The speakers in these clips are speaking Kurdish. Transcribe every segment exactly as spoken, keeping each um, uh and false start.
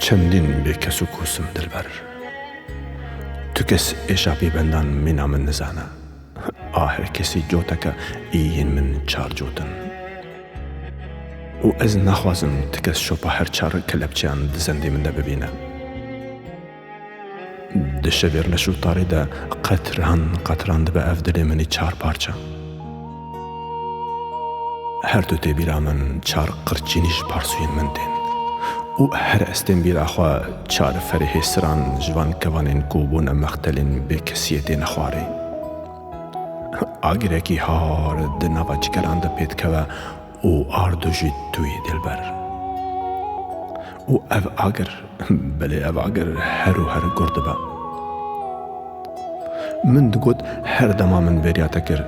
Çendîn bêkes û kûs im dilber. Tu kes êşa pêbendan mîna min nizane. A her kesî coteke, ê yên min çar cot in. Û ez naxwazim ti kes şopa her çar kelepçeyan di zendê min de bibîne. Di şevê reş û tarê de qetran qetran dibe ev dilê min î çar parça. Her tu tê bîra min çar qirçînî ji parsûyên min tên. Û her ez tên bîra xwe çar ferê hêsiran ji van kevanên ku bûne mextelên bêkesiyê têne xwarê. Agirekî har di nava çikeran de pê dikeve û ardo jî tu yî dilber. Û ev agir, belê ev agir her û her gur dibe. Min digot, her dema min bêriya te kir,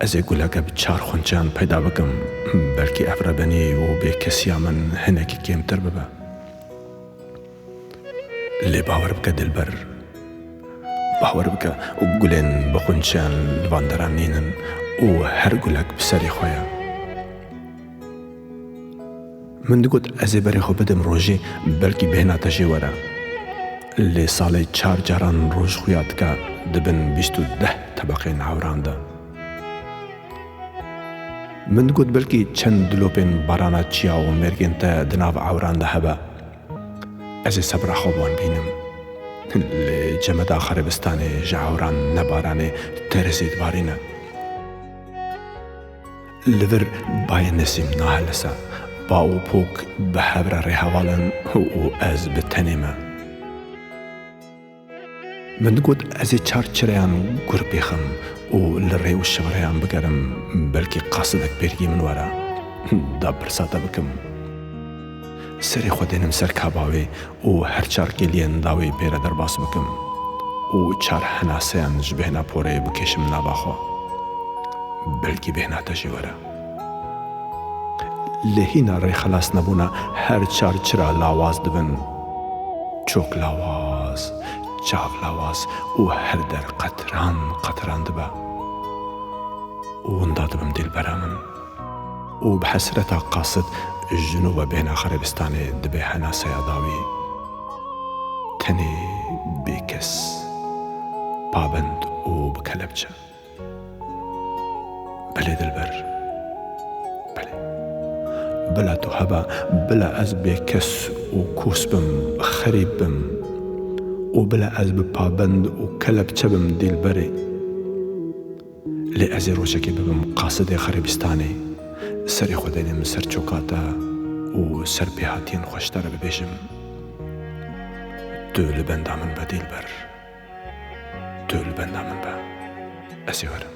ez ê guleke bi çar xunçeyan peyda bikim, belkî ev rebenî û bêkesiya min hinekî kêmtir bibe. Lê bawer bike dilber, bawer bike, gulên bi xunçeyan li van deran nînin û her gulek bi serê xwe ye. Min digot, ez ê berê xwe bidim rojê, belkî bêhna te jê were. Lê salê çar caran roj xuya dike, di bin bîst û deh tebeqên ewran de. Min digot, belkî çend dilopên barana çiya û mêrgên te di nav ewran de hebe. Ez ê sebra xwe bi wan bînim. Lê cemeda xerêbistanê ji ewran ne baranê, terezê dibarîne. Li vir bayê nesîm nahelise. Pa û pok bi hev re rêheval in û ez bi tenê me. Min digot, ez ê çar çireyan gur pêxim û li rê û şivireyan bigerim, belkî qasidek bêrgî min were. Da pirsa te bikim. Serê xwe dênim ser kaba wê û her çar kêliyên dawî pê re derbas bikim û çar henaseyan ji bêhna porê bikêşim nava xwe. Belkî bêhna te jî were. Lê hîna rê xelas nebûna, her çar çira lawaz dibin. Çok lawaz, çav lawaz û her der qetran qetran dibe. Û winda dibim dilbera min. Û bi hesreta qasid ji nû ve bêhna xerêbistanê dibe henaseya dawî. Tenê bêkes, pabend û bi kelepçe. Belê dilber, belê. Bila tu hebe, bila ez bêkes û kûs bim, xerîb bim û bila ez bi pabend û kelepçe bim dilberê. Lê ez ê rojekê bibim qasidê xerêbistanê, serê xwe dênim ser çoka te û ser pêhatiyên xwe ji te re bibêjim. Tu li benda min be dilber. Tu li benda min be. Ez ê werim.